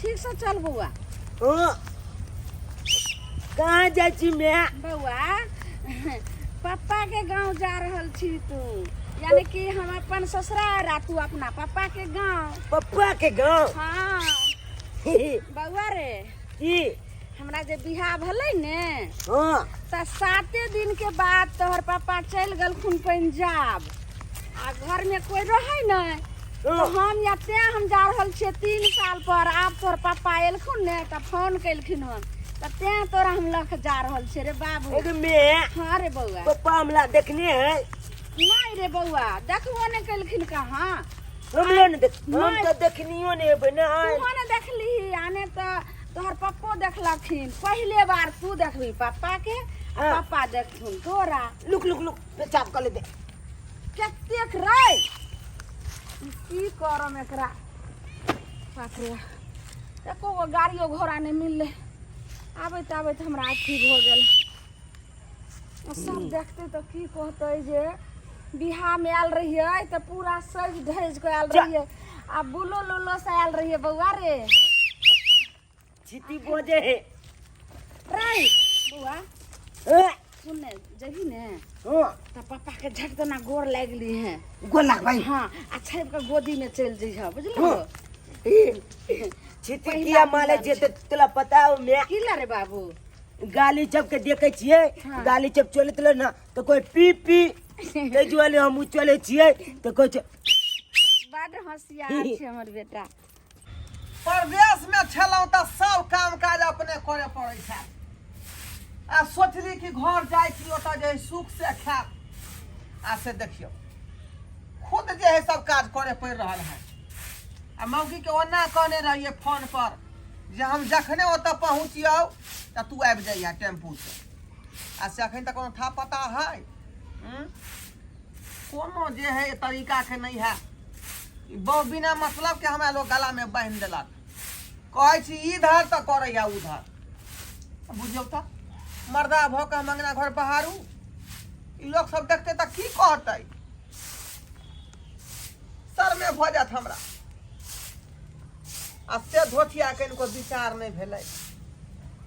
ठीक से चल बौआ। हाँ। कहाँ जाइ छी मैं? बौआ, पप्पा के गांव जा रहल छी तू, यानी कि हम अपन ससुराल आ तू अपना पप्पा के गांव। पप्पा के गांव? हाँ बौआ रे। की? हमरा जे बियाह भेलै ने, हाँ, तऽ 7 दिन के बाद तोहर पापा चलि गेलखुन पंजाब आ घर में कोई रहै नहि, तऽ हम या तें हम जा रहल छियै 3 साल पर। आब तोहर पापा एलखुन ने तऽ फोन केलखिन हन, तऽ तें तोरा हम लऽ के जा रहल छियै रे बाबू। एगो मैं। हाँ रे बौआ। पप्पा हमरा देखने है? नहीं रे बौआ, देखबो नहि केलखिन कहाँ। हमरो ने देख, हम नहि। तऽ देखनियो ने हेबै ने। तूहो ने देखलीही, आने तऽ तोहर पप्पो देखलखिन। पहिले बार तू देखबी पप्पा के आ पप्पा देखथुन तोरा। लुक लुक लुक, पेशाब कऽ लेते। कतेक रे, ई की करम एकरा? बाप रे, एको गो गाड़ियो घोड़ा नहि मिललै। आबैत आबैत हमरा अथी भऽ गेल। सब देखते तऽ की कहतै जे बियाहमे आयल रहियै तऽ पूरा सजि धजि कऽ आयल रहियै आ बुलो लुलो से आयल रहियै बौआ रे। छीती बजे है रे बौआ। ए, सुन ने, जबही ने हाँ, तऽ पप्पा के झट दना गोर लागि ली है। गोर लाग भाई। हाँ, आ छापि कऽ गोदी में चलि जइह, बुझलहो? हाँ। ए, छीती पहिला किया मारे मिलन छै तऽ तोरा पता हो मैं? की ला रे बाबू? गाली जब के देखे छियै। हाँ। गाली जब चलैत रहे ना तऽ कोई पी पी ताहि दुआरे हम चलै छियै तऽ कहै छै। बड होशियार छै हमर बेटा। परदेश में छलहुँ तऽ सब काम काज अपने करे पड़ै छै आ सोचली कि घर जाइ छी, ओतऽ जे है सुख से खायब, आ से देखियौ खुद जे है सब काज करे पड़ि रहल है। आ मौगी के ओना कहने रहियै फोन पर जे हम जखने ओतऽ पहुँचियौ तऽ तू आबि जइहे टेम्पू से, आ से अखन तक कोनो था पता है? हम्म? कोनो जे है तरीका के नहीं है। ई बहु बिना मतलब के हमरा लोग गला में बान्हि देलक। कहै छी इधर तऽ करैया उधर। बुझियौ तऽ मर्दा भऽ कऽ हम अंगना घर बहारू, ई लोग सब देखतै तऽ की कहतै? शर्मे भऽ जायत हमरा। आ से धोथिया के इनको विचार नहि भेलै।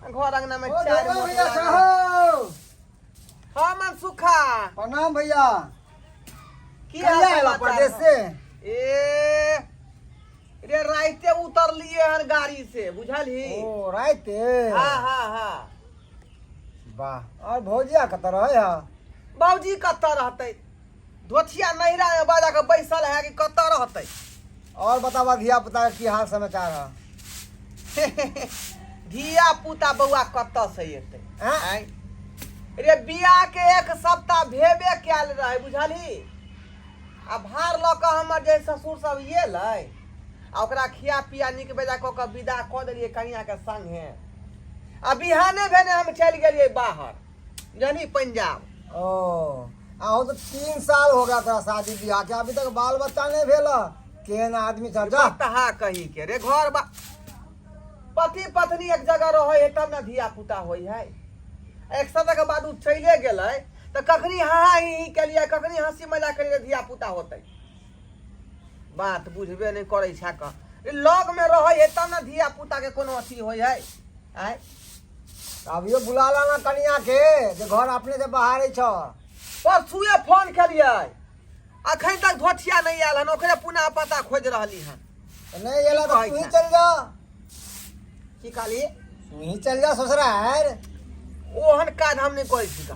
घर अंगना में ओ चारि ढोबा मोट भैया लागल। साहब। हाँ मनसुखा। प्रणाम भैया। की कहिया हाल आयला समाचार परदेश हौ? से? ए रे, राइते उतरलिए हन गाड़ी से, बुझलही? ओ राइते? हाँ हाँ हाँ। वाह, और भौजिया कतऽ रहै है? बाबूजी कतऽ रहतै, धोथिया नैहरा में बाजा के बैसल है कि कतऽ रहतै। और बताबा, धिया पुता के की हाल समाचार है? धिया पुता बौआ कतऽ से एतै? आँय? आँय? रे, बियाह के एक सप्ताह भेबे कयल रहे, बुझलही? आ भार लऽ कऽ हमर जे ससुर सब एलै आ ओकरा खिया पिया नीक बेजा कऽ कऽ विदा कऽ देलियै कनिया के संगे, आ बिहाने भेने हम चलि गेलियै बाहर, जानी, पंजाब। ओ आहो तो 3 साल हो गया तोरा शादी ब्याह के, अभी तक बाल बच्चा नहीं भेल, केहन आदमी छ जा। तहा कही के रे, घर बा पति पत्नी एक जगह रहे है तब ना धिया पुता होइ है। एक सप्ताह के बाद उ चले गेलै तऽ कखनी हा हा ही ही केलियै, कखनी हंसी मजाक केलियै, धिया पुता होतै? बात बुझबे नहि करै छै कऽ। लग में रहै है तब ना धिया पुता के कोनो अथी होइ है। आँय? अभियो बुला लाना कनिया के जे घर अपने से बाहर छ। परसुए फोन केलियै, अखन तक धोथिया नहि आयल हन। ओकरे पुनः पता खोजि रहली हन। तऽ नहीं एला तऽ कहै तू ही छै? चल जा। की कहली? तू ही चल जा ससुराल। ओहन काज हम नहि करै छी का।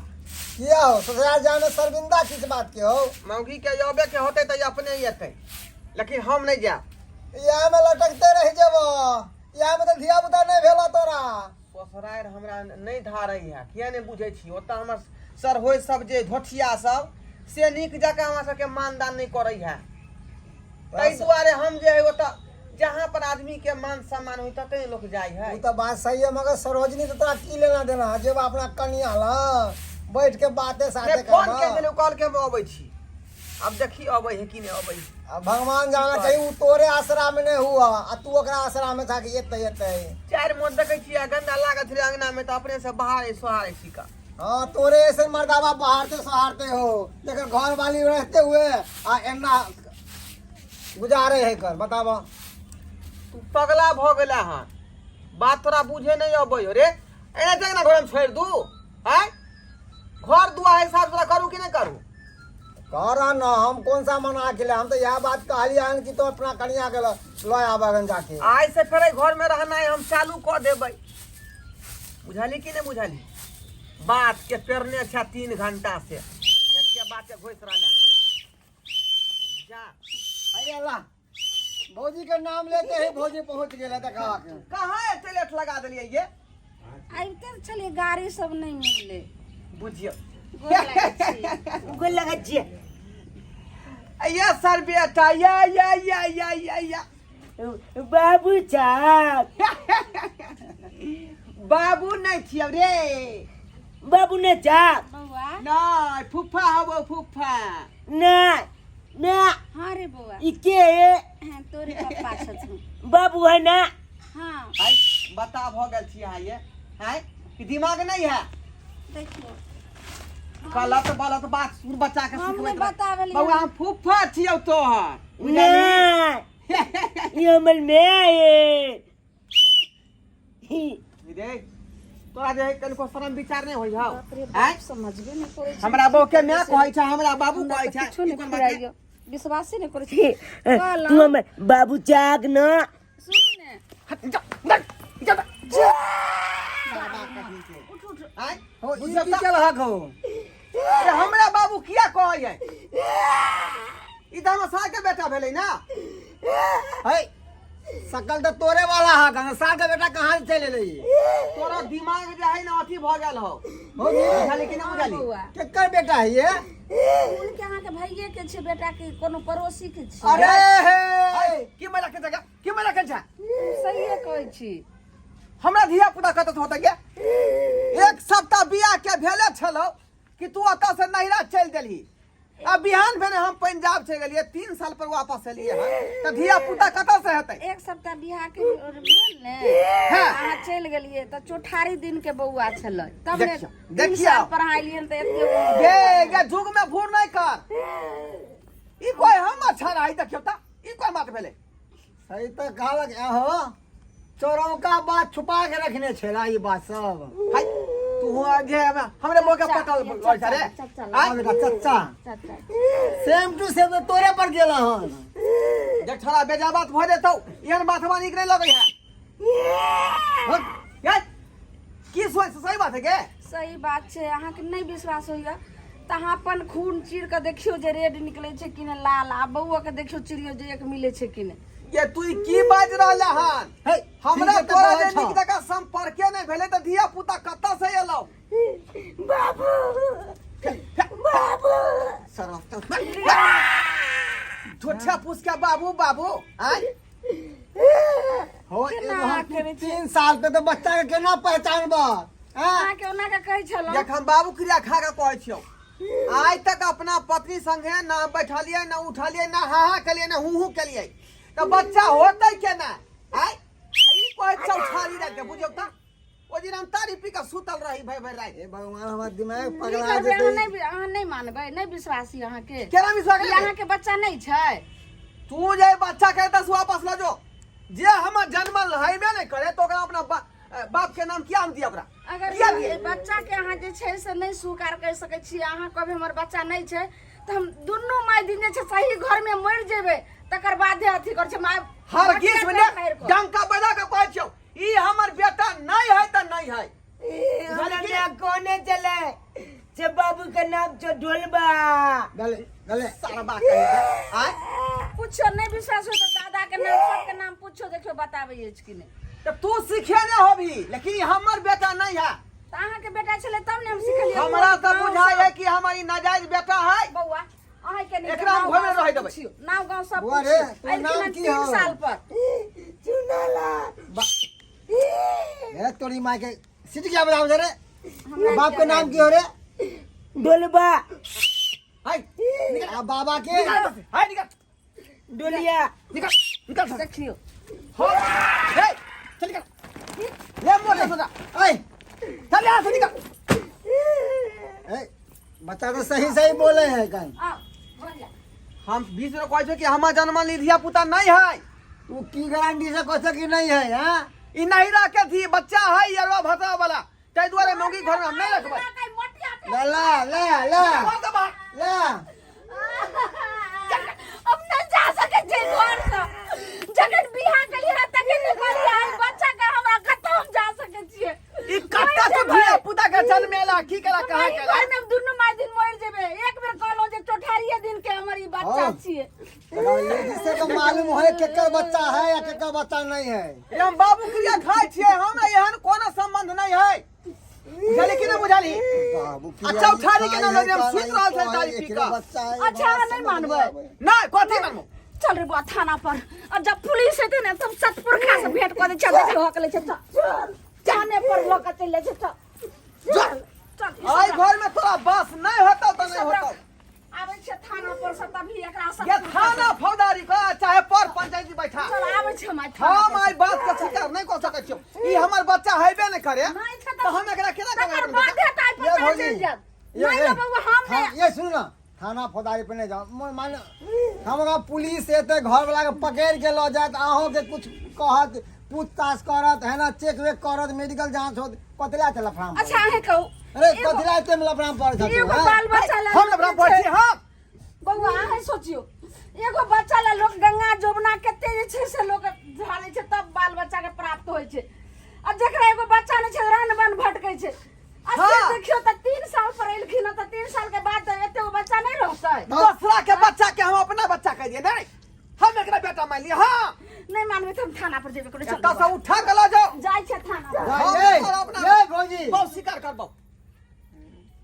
किया हो, ससुराल जाए में शर्मिंदा किस बात के हो? मौगी के अबे के होतै तऽ अपने एतै, लेकिन हम नहि जायब। इएह में लटकते रह जेबो, इएह में तऽ धिया पुता नहीं भेला तोरा। ससुरारि हमरा नहि धारै है, किया नहि बुझै छी? ओतऽ हमर सरहोइ सब जे धोथिया सब से नीक जकाँ हमरा सबके मानदान नहि करै है, ताहि दुआरे हम जे है ओतऽ जहाँ पर आदमी के मान सम्मान होइ ततै लोक जाइ है। उ तऽ बात सही है, मगर सरोजनी तो तोरा की लेना देना है? जेब अपना कनिया लग बैठ के बाते साते नहि, फोन करबा। के देलू, कहलकै हम अबै छी। अब देखी अबै है कि नहि अबै है। अब भगवान जाने, कहीं उ तोरे आसरा में नहीं हुआ आ तू ओकरा आसरा में था कि एते एते। चारि मोट देखै छियै गंदा लागत छलै अंगना में तऽ अपने से बाहर सोहारै छी का। हाँ, तोरे ऐसे मर्दावा बाहरते सहारते हो लेकिन घर वाली रहते हुए आ एना गुजारे है कर, बताबा। तू पगला भऽ गेला हन। बात तोरा बुझे नहीं अबै हो रे। एना चल ना घर में छोड़ दू आय, घर दुआ है साफ सुथरा करू कि नहीं करू? कर न, हम कौन सा मना के हम तो यह बात कहलिए हन कि तो अपना कनिया के ल आबगन जाके। आइ से फेर एहि घर में रहनाइ हम चालू कऽ देबै, बुझली कि नहीं बुझली? बात के पेरने छै 3 घंटा से एके बात के घुसि रहल है। जा। अरे अल्लाह, भौजी के नाम लेते ही भौजी पहुंच गेल देखा के। कहाँ एते लेट लगा देलियै ये? आबिते छलियै, गाड़ी सब नहि मिललै। बुझियौ। गोर लागै छी। गोर लगै छियै। ये सर बेटा, या या या या या या। बाबू साहब। बाबू नहीं छियौ रे। बाबू ने साहब। बौआ। नहीं, फूफा हबो फूफा। नहीं ना। हाँ रे बौआ। ई के है? हाँ, तोरे पप्पा छथुन। बाबू है ना? हाँ। हाय, बता भ गेल छी अहाँ ये। हाय, कि दिमाग नहीं है? देखियो। गलत गलत बात सुन बच्चा के हम सिखबैत नहि रहै। बताबलियै। बौआ, हम फूफा छियौ तोहर। नहीं, ई हमर my है। रे तोरा जे कनिको शरम विचार नहि होइ हौ? बाप रे आँय? बाप, समझबे नहि करै छै। हमरा बहू के माय कहै छै, हमरा बाबू हमरा कहै तऽ छै। किछो नहि ई कोन बात छै? फुराइयो, विश्वासे नहि करै छै। तू कहलहुँ हमर बाबू जाग न। सुनू ने। हट, जा, जा, जा, जा। बाबा कहीं के। उठ उठ। आँय? हो, ई बुझियौ की तऽ- केलहक हो? अरे हमरा बाबू किया कहै है? ई तऽ हमर सार के बेटा भेलै ना। है सकल तऽ तोरे वाला हा कहाँ सार के बेटा कहाँ से चलि एलै? तोरा दिमाग जे है ना अथी भऽ गेल हो। हो जी। बुझली कि ना बुझली? बौआ। केकर बेटा है ये? उनके अहाँके भैये के छै बेटा के कोनो पड़ोसी के छै? अरे हे, की मैला के जगह की मैला के छै? सहिए कहै छी। हमरा धिया पुता कतऽ होतै गे? एक सप्ताह बियाह के भेले छलौ कि तू ओतऽ से नैहरा चलि देलही, आ बिहान भेने हम पंजाब चलि गेलियै, 3 साल पर वापस एलियै हन, तऽ धिया पुता कतऽ से हेतै? एक सप्ताह बियाह के भेल ने, हाँ। अहाँ चलि गेलियै तऽ चौठारी दिन के बौआ छलै तब ने। देखियौ, 3 देखियौ। साल पर अहाँ एलियै तऽ एते गे गे जुग में भूर नहीं कर, ई कोई हम अच्छा रही। देखियौ तऽ ई कोई बात भेलै? सही तऽ कहलक हो, चोरौका बात छुपा के रखने छेला ई बात सब। हाय, तू जे हमरे मुँह के चचा, पटल ये लय छै रे। चचा, आँय? हाँ बेटा चचा। चचा। सेम टू सेम तऽ तोरे पर गेल हन। देख छोड़ा, बेजा बात भऽ जेतौ, एहन बात हमरा नीक नहि लगै है। हट, ये, की सोच सही बात है गे? सही बात छै। अहाँके नहि विश्वास होइए तऽ अहाँ अपन खून चीर कऽ देखियौ जे रेड निकलै छै कि नहि लाल, आ बौआके देखियौ चिड़ियौ जे एक मिलै छै कि नहि। ये तू ई की बाजि रहल हन? हे, हमरा ठीक है तऽ तोरा कहै जे छौ। नीक जकाँ संपर्के नहि भेलै तऽ धिया पुता कतऽ से एलौ? बाबू बाबू। झूठा फूस के बाबू बाबू आय। हो, केना एगो हम करै छै? 3 साल पे तऽ बच्चा के केना पहचानब? हाँ? अहाँके ओना के कहै छलहुँ। देख, हम बाबू क्रिया खा के कहै छियौ, आइ तक अपना पत्नी संगे ना बैठलियै, ना उठलियै, ना हा हा केलियै, ना हूँ हूँ केलियै, तऽ बच्चा होतै केना? आय ई कहै छौ छाली राति के, बुझियौ तऽ ओहि दिन हम तारी पी के सुतल रही भरि भरि राति। हे भगवान, हमर दिमाग की पगला करबै? अहाँ जेतै। नहि, अहाँ नहि मानबै, नहि विश्वासी अहाँके? केना विश्वास ई करबै? अहाँके बच्चा नहि छै? तू जे बच्चा के एतऽ से वापस लऽ जो, जे हमर जन्मल हेबे नहि करे तऽ ओकरा अपना बाप के नाम किया हम दिअ ओकरा? अगर किया ई दिअ? बच्चा के अहाँ जे छै से नहि स्वीकार कर सकै छी, अहाँ कहबै हमर बच्चा नहि छै, तऽ हम दुनू माय दिन जे छै सही घर में मरि जेबै तकर बादे अथी करै छै माय। हर गीत में मारि कऽ। डंका बजा के कहै छियौ, ई हमर बेटा नहीं है तऽ नहीं है। ई हमरा माय कोने चले से बाबू के नाम छौ ढोलबा। गले गले सारा बात कही के आय। पूछो, नहि विश्वास हो तऽ दादा के नाम, सबके नाम पूछो, देखियो बताबै अछि कि नहि। तऽ तू सीखे ने होबी, लेकिन ई हमर बेटा नहीं है। तऽ अहाँके बेटा छलै तब ने हम सिखलियै। हमरा तऽ गाँव बुझाइ सब- है कि हमर ई नाजायज बेटा है। बौआ, अहाँके नहि एकरा हम नाव घरमे गाँव सब रहै देबै। पुछियौ, नाव गाँव सब बौआ रे, पुछियौ। तोहर एलखिन नाम हन की 3 हौ? साल पर। चुनाला। ए तोरी माय के सीट क्या बनाओ रे? हमरा बाप के नाम की हो रे? ढोलबा। हाय। आ बाबा के? निकल एतऽ से, हाय निकल। डोलिया। निकल निकल से। देखियौ। हो हे, चल निकल, ले मोटर से जा। ऐ चल यहाँ से निकल। ए बच्चा तो सही सही बोले है कन। आउ, भऽ जा। हम 20 बेर कहै छियौ कि हमर जन्मल ई धिया पुता नहीं है। तू की गारंटी से कह कि नहीं है? हाँ। ई नहिरा के धी बच्चा है अरवा भतवा वाला, ताहि दुआरे मौगी घर में हम नहीं रखबै। ले ले ले ले घर से बाहर। ले। हम नहीं जा सके छे घर से। जखन बियाह केलियै रह तखन ने कहलियै हन बच्चा के हमरा कतौ हम जा सके छियै। ई कत्ता से धिया पुता के जन्मेला की केला कहाँ एहि केला। घर में दुनू माय दिन मरि जेबै। एक बेर कहलहुँ जे चौठारिये दिन के हमर ई बच्चा हाँ। छियै। लेडीज से तो मालूम है केकर बच्चा है या केकर बच्चा नहीं है। ये हम बाबू क्रिया खाइ छियै, हमरा एहन कोनो संबंध नहीं है। बुझली कि नहीं बुझली? बाबू क्रिया अच्छा, उठारी के खाइ नाम है, लेने हम सुति रहल छै कहै तारी पी एकरे कऽ। बच्चा है, अच्छा, बड़ा नहीं समझ मानबै। में आबै। नहीं, कथी मानबो? चल रे बुआ थाना पर, और जब पुलिस एतै ने तब सतपुरखा से भेंट कऽ दै छै। देखियौ हक लै छै, चल थाने पर लऽ कऽ चलि जाइ छै। चल चल चल, ई आइ सब घर में तोरा बस नहीं होतौ तऽ ई नहीं सब होतौ। रख। आबै छै थाना पर से तभी एकरा सब ये थाना फौजदारी का चाहे पर पंचायती बैठा। चल आबै छै हम आइ थाना हम पर। आई बात के स्वीकार नहीं कर सकै छियौ। ई हमर बच्चा हेबे नहीं करे नहीं छै तऽ हम एकरा केना तकर करबै? बादे तऽ आइ ये पता भौजी, चलि जायत। ये नहीं ये, तऽ बौआ हम नहि ये सुन ना, थाना फौजदारी पे नहीं जाओ। मान हमरा पुलिस एते घर वाला के पकड़ के ल जायत, अहों के कुछ कहत, पूछताछ करत है ना, चेक वेक करत, मेडिकल जांच होत, कतला चला फराम। अच्छा अहें कहू, अरे एगो- कतला एते में लफड़ा पड़ जात एगो बाल बच्चा ला हम लफड़ा पड़ छी हम। बौआ अहें सोचियो, एगो बच्चा ला लोग गंगा जोबना कते जे छै से लोग झालै छै तब बाल बच्चा के प्राप्त होइ छै। आ जकरा एगो बच्चा नहि छै रन बन भटकै छै। आ से हाँ। देखियो तऽ 3 साल पर एलखिन हँ, तऽ 3 साल के बाद तऽ एते गो बच्चा नहि रहतै। दोसरा के बच्चा के हम अपना बच्चा कह दिए नहीं, हम एकरा बेटा मान लिए। हाँ नहीं मानबे तऽ हम थाना पर जेबे करै। चल एतऽ से उठा के लऽ जाओ। जाइ छै थाना पर। हम ये, तोरा अपना ये भौजी। बहुत स्वीकार करबौ।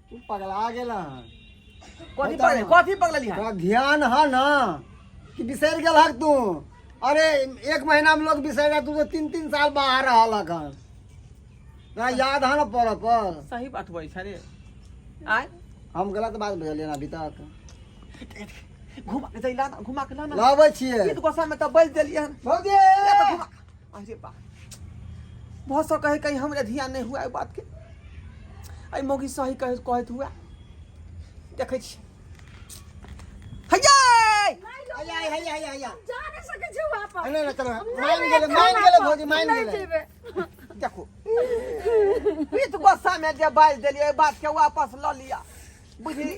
तू पगला गेल हन। कथी पगल, कथी पगलली हन? तोरा ध्यान है ना कि बिसरि गेल हक तू? अरे 1 महीना में लोग बिसरि गेल, तू तो 3-3 साल बाहर रहल हन। तोरा याद है ना पर पर? सही बात बोलै छै रे। आय हम गलत बात बुझलियै ना अभी तक। घुमा के ला ना, घुमा के ला ना। लाबै छियै। ई तो गोसा में तऽ बज देलियै हन। भौजी ले तऽ घुमा। अरे बा, बहुत सौ कहे कहीं हमरा ध्यान नहीं हुआ बात के। आई मौगी सही कहे कहत हुआ। देखै छी। हैया हैया हैया हैया हैया जा नहीं सकै छी वहाँ पर। नहीं, नहीं, चलो, हम मान नहीं गेलै, जेबै मान थाना गेलै पर। भौजी, मान नहीं गेलै। जेबै। देखो ई तो गुस्सा में जे बाज देलियै बात के वापस ल लिया। बुझली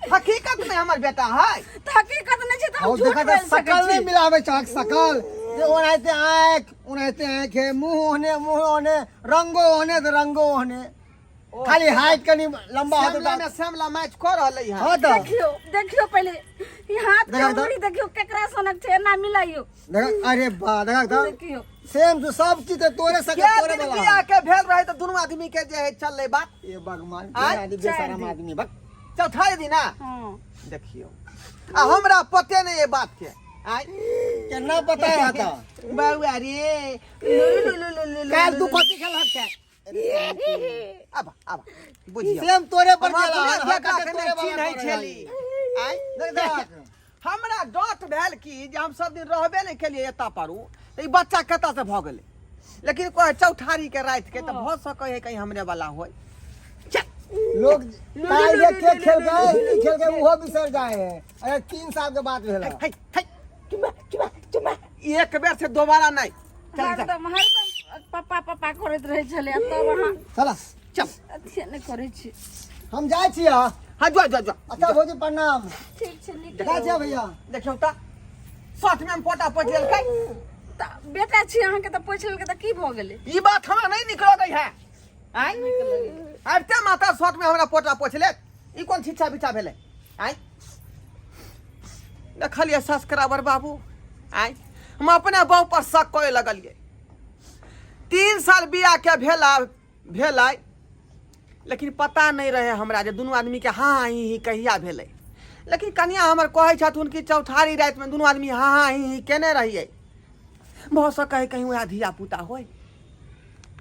हकीकत में हमर बेटा है। तऽ हकीकत नहीं छै तऽ हम और झूठ देखा बोलि तऽ सकै शकल नहीं छी। मिलाबै छहक शकल जे ओनाहिते आँखि ओनाहिते आँखि है, मुँह ओहने मुँह ओहने, रंगो ओहने तऽ रंगो ओहने, खाली हाइट कनी लंबा होतै श्यामला तऽ में श्यामला मैच कऽ रहलै हन। हाँ तऽ देखियो देखियो पहिले ई हाथ के देखा तऽ। अंगुरी देखियो केकरा सनक छै, एना मिलाइयो। देखा, अरे बा देखा तऽ देखियो सेम टू सब चीज तऽ तोरे सके के तोरे दिन वाला। बियाह के भेल रहे तऽ दुनू आदमी के जे है चललै बात। ये भगवान आय, के आदमी बेशरम चारि दिन। आदमी बक। चौथाई दिन ना? हाँ। देखियो आ हमरा पते नहीं ये बात के। आय केना पता रहता? बउआ रे, लु लु लु लु लु लु। काल तू कथी खेलहक छै? अब अब बुझियो सेम तोरे पर हमरा गेला हन, दुनिया हर के काटे नहि तोरे वाला चिन्है पर छली। रहल। आय देख, देख। हमरा डांट भेल कि जे हम सब दिन रहबे नहि केलियै एतऽ पर, तऽ ई बच्चा कतऽ से भऽ गेलै? लेकिन कहै चौठारी के राति के तऽ भऽ सकै है कहीं हमरे वाला होय। चल। लोग काल जे के खेल गए की खेल गए उहो बिसर जाए है। अरे 3 साल के बाद भेल। है, है, चुमा चुमा चुमा, एक बेर से दोबारा नहीं। चल चल। हरदम हरदम पप्पा पप्पा करैत रहै छलै, तब अहाँ चला चल अथी नहि करै छी। हम जाइ छी। हाँ हाँ, जो जो जो। अच्छा भौजी प्रणाम। ठीक छै, नीक। जाइ छियै भैया। देखियौ तऽ साथ में हम पोटा पोछि लेलकै। तऽ बेटा छी अहाँके तऽ पोछि लेलकै तऽ की भऽ गेलै? ई बात हमरा नहीं निक लगै है। आँय आबिते माता शर्ट में हमरा पोटा पोछि लेत, ई कोन छिच्छा बिच्छा भेलै? आँय देखलियै सब्सक्राइबर बाबू, आँय हम अपने बहू पर शक करे लगलियै। 3 साल बियाह के भेला भेलै, लेकिन पता नहीं रहे हमरा जे दुनू आदमी के हाँ ही ही कहिया भेलै। लेकिन कनिया हमर कहै छथुन कि चौठारी रातिमे दुनू आदमी हाँ हाँ ही ही केने रहियै। भऽ सकै है कहीं वएह धिया पुता होय।